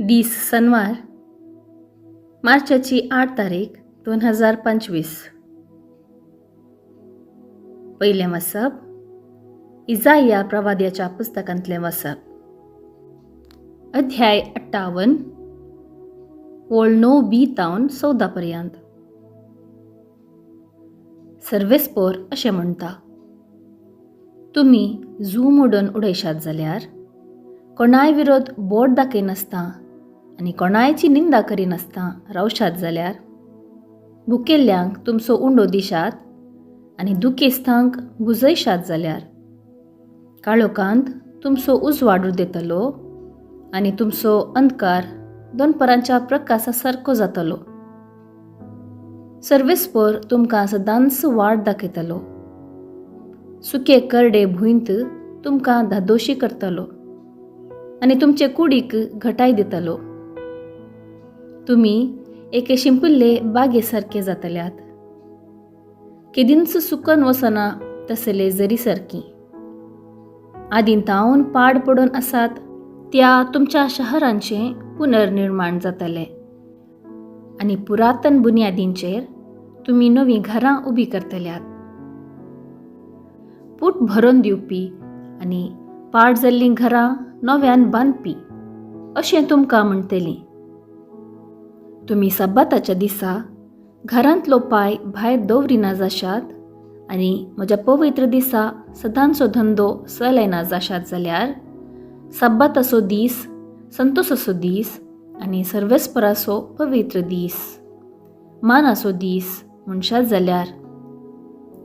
दीस सनवार, मार्चाची 8 तारीख 2025. पयलें वाचप इजाया प्रवाद्याच्या पुस्तकांतलें वाचप, अध्याय 58, ओळ 9 बी तावन 14 पर्यंत. सर्वेस्पोर अशें म्हणटा, तुमी जू मोडून उडयशात जाल्यार कोणाय विरोध बोट दाखयनासता आनी कोणायची निंदा करिनासता रावशात जाल्यार भुकेल्ल्यांक तुमचो उंडो दिशात आनी दुखेस्तांक भुजयशात जाल्यार काळोखांत तुमचो उजवाड देतलो आनी तुमचो अंधकार दनपरांच्या प्रकासा सारको जातलो. सर्वेस्पोर तुमकां सदांच वाट दाखयतलो, सुके करडे भुंयत तुमकां धादोशी करतलो आनी तुमचे कुडीक घटाय दितलो. तुमी एके शिंपिल्ले बागे सारके जातल्यात, केदींच सुकन वचना तसले जरी सारकी. आदीं तावन पाड पडून आसात त्या तुमच्या शहरांचें पुनर्निर्माण जातलें आनी पुरातन बुन्यादींचेर तुमी नवीं घरां उबीं करतल्यात. पूट भरून दिवपी आनी पाड जाल्लीं घरां नव्यान बांदपी अशें तुमकां म्हणटलीं. तुमी सब्बाताच्या दिसा घरांतलो पांय भायर दवरिना जाशात आनी म्हज्या पवित्र दिसा सदांचो धंदो चलयना जाशात जाल्यार सब्बाताचो दीस संतोसाचो दीस आनी सर्वेस्पराचो पवित्र दीस मानाचो दीस म्हणशात जाल्यार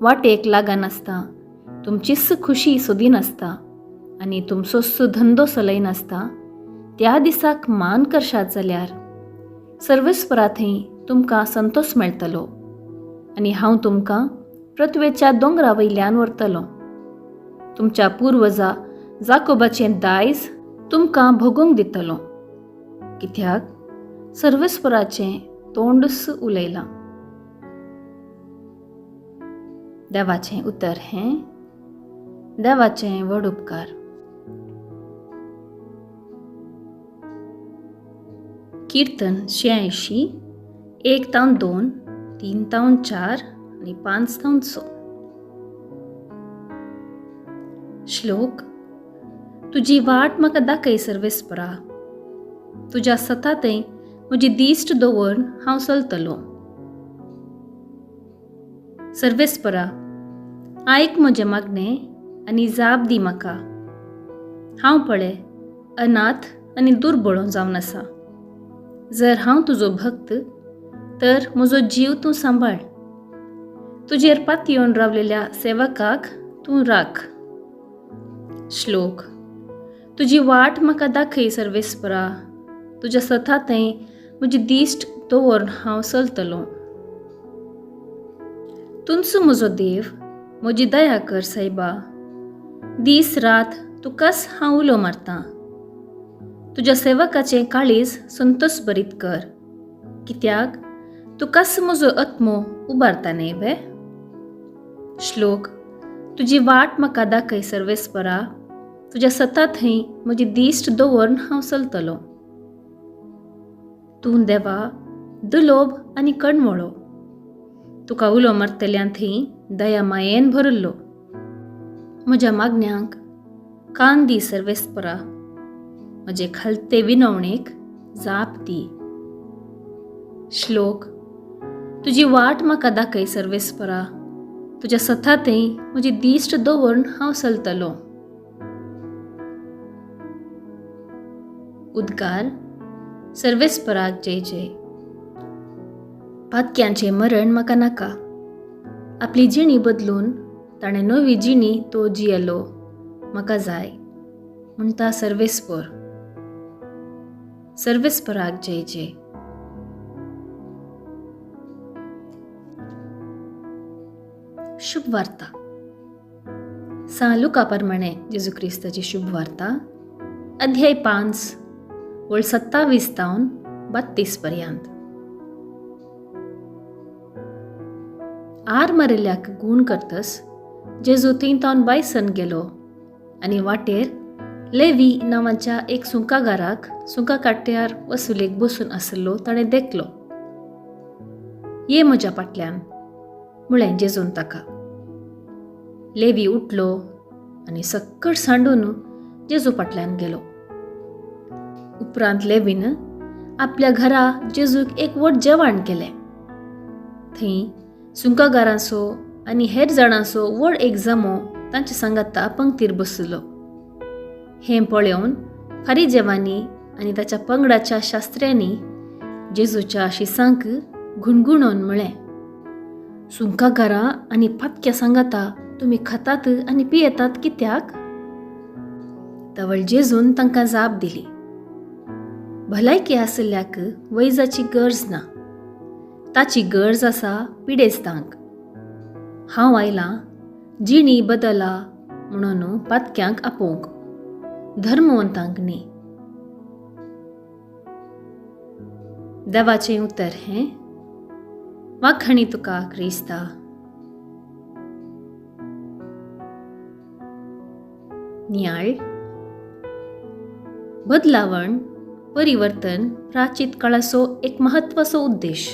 वाटेक लागनासता तुमचीच खुशी सोदिनासता आनी तुमचोच धंदो चलयनासता त्या दिसाक मान करशात जाल्यार सर्वेस्परा थंय तुमकां संतोस मेळटलो आनी हांव तुमकां पृथ्वेच्या दोंगरा वयल्यान व्हरतलो. तुमच्या पुर्वजा जाकोबाचें दायज तुमकां भोगूंक दितलो, कित्याक सर्वेस्पराचें तोंडच उलयलां. देवाचें उतर हें देवाचें व्हड उपकार. कीर्तन 86, 1 तावन 2, 3 तावन 4 आनी 5 तावन 6. श्लोक. तुजी वाट म्हाका दाखय सर्वेस्परा, तुज्या सतातय म्हजी दिश्ट दवरून हांव चलतलो. सर्वेस्परा, आयक म्हजें मागणें आनी जाप दी म्हाका. हांव पळय अनाथ आनी दुर्बळ जावन आसा. जर हांव तुजो भक्त तर म्हजो जीव तूं सांबाळ. तुजेर पातयेवन रावलेल्या सेवकाक तूं राख. श्लोक. तुजी वाट म्हाका दाखय सर्वेस्परा, तुज्या सतातय म्हजी दिश्ट दवरून हांव चलतलो. तूंच म्हजो देव, म्हजी दया कर सायबा. दीस रात तुकाच हांव उलो मारतां. तुज्या सेवकाचें काळीज संतोस भरीत कर, कित्याक तुकाच म्हजो आत्मो उबारता न्हय वे. श्लोक. तुजी वाट म्हाका दाखय सर्वेस्परा, तुज्या सता थंय म्हजी दिश्ट दवरून हांव चलतलो. तूं देवा दुलोब आनी कणमळो, तुका उलो मारतल्यान थंय दया मायेन भरिल्लो. म्हज्या मागण्यांक कान दी सर्वेस्परा, म्हजे खालते विनवणेक जाप दी. श्लोक. तुजी वाट म्हाका दाखय सर्वेस्परा, तुज्या सतातय म्हजी दिश्ट दवरून हांव चलतलो. उद्गार. सर्वेस्पराक जय जय. पातक्यांचें मरण म्हाका नाका. आपली जिणी बदलून ताणें नवी जिणी तो जियेलो म्हाका जाय म्हणटा सर्वेस्पर. सर्वेस्पराक जय जय. शुभ वार्ता. सां लुका प्रमाणे जेजू क्रिस्ताची शुभ वार्ता, अध्याय 5, ओळ 27 तावन 32 पर्यंत. आर मारिल्ल्याक गूण करतस जेजू थंय तावन बायसन गेलो आनी वाटेर लेवी नांवाच्या एक सुंकागाराक सुंका काट्यार वसुलेक बसून आशिल्लो ताणें देखलो. ये म्हज्या फाटल्यान म्हळें जेजून ताका. लेवी उठलो आनी सक्कड सांडून जेजू फाटल्यान गेलो. उपरांत लेवीन आपल्या घरा जेजूक एक व्हड जेवण केलें. थंय सुंकागारांचो आनी हेर जाणांचो व्हड एक जमो तांच्या सांगाता पंक्तीर बसलो. हें पळोवन फारिजेवांनी आनी ताच्या पंगडाच्या शास्त्र्यांनी जेजूच्या शिसांक गुणगुणोन म्हळें, सुंकागारां आनी पातक्या सांगाता तुमी खातात आनी पियेतात कित्याक? तवळ जेजून तांकां जाप दिली, भलायकी आशिल्ल्याक वैजाची गरज ना, ताची गरज आसा पिडेस्तांक. हांव आयलां जिणी बदला म्हणून पातक्यांक आपोवंक, धर्मवंतांक न्ही. देवाचें उतर हें. वाखाणी तुका क्रिस्ता. नियाळ. बदलावण, परिवर्तन प्राचीत काळाचो एक म्हत्वाचो उद्देश.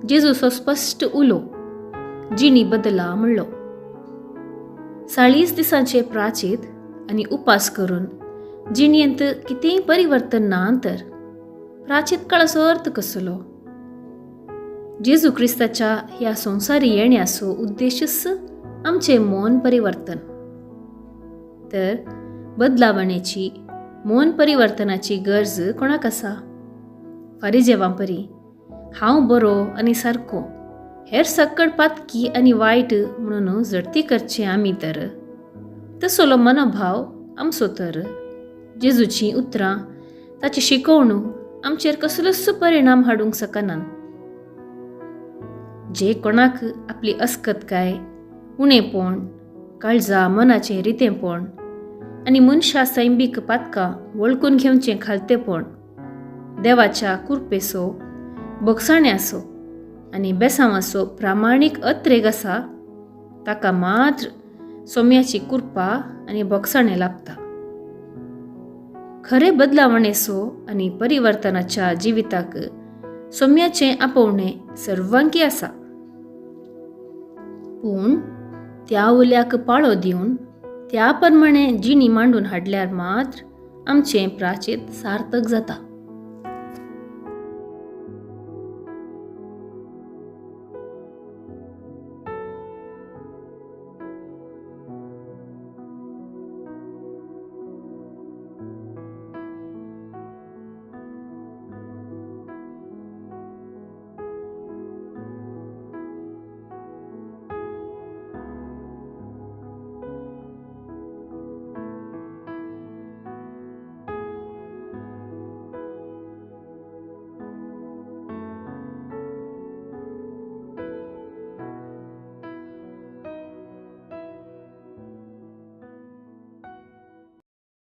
जेजूचो स्पश्ट उलो जिणी बदला म्हणलो. 40 दिसांचे प्राचीत आनी उपास करून जिणेंत कितेंय परिवर्तन ना तर प्राचीत काळाचो अर्थ कसलो? जेजू क्रिस्ताच्या ह्या संवसारी येण्याचो उद्देशच आमचें मन परिवर्तन. तर बदलावणेची, मन परिवर्तनाची गरज कोणाक आसा? फारिजेवां परी हांव बरो आनी सारको, हेर सक्कड पातकी आनी वायट म्हणून झडती करचें आमी तर तसलो मनोभाव आमचो तर जेजूचीं उतरां, ताची शिकवणूक आमचेर कसलोच परिणाम हाडूंक शकनात. जे कोणाक आपली अस्कतकाय, उणेपण, काळजा मनाचें रितेंपण आनी मनशा सैंबीक पातकां वळखून घेवचें खालतेपण देवाच्या कुरपेचो, बोगसाण्याचो आनी बेसांवाचो प्रामाणीक अत्रेग आसा ताका मात्र सोम्याची कुरपा आनी बोगसाणें लाभता. खरे बदलावणेचो आनी परिवर्तनाच्या जिविताक सोम्याचें आपोवणें सर्वांकी आसा. पूण त्या उल्याक पाळो दिवन त्या प्रमाणे जिणी मांडून हाडल्यार मात्र आमचें प्राचीत सार्थक जाता.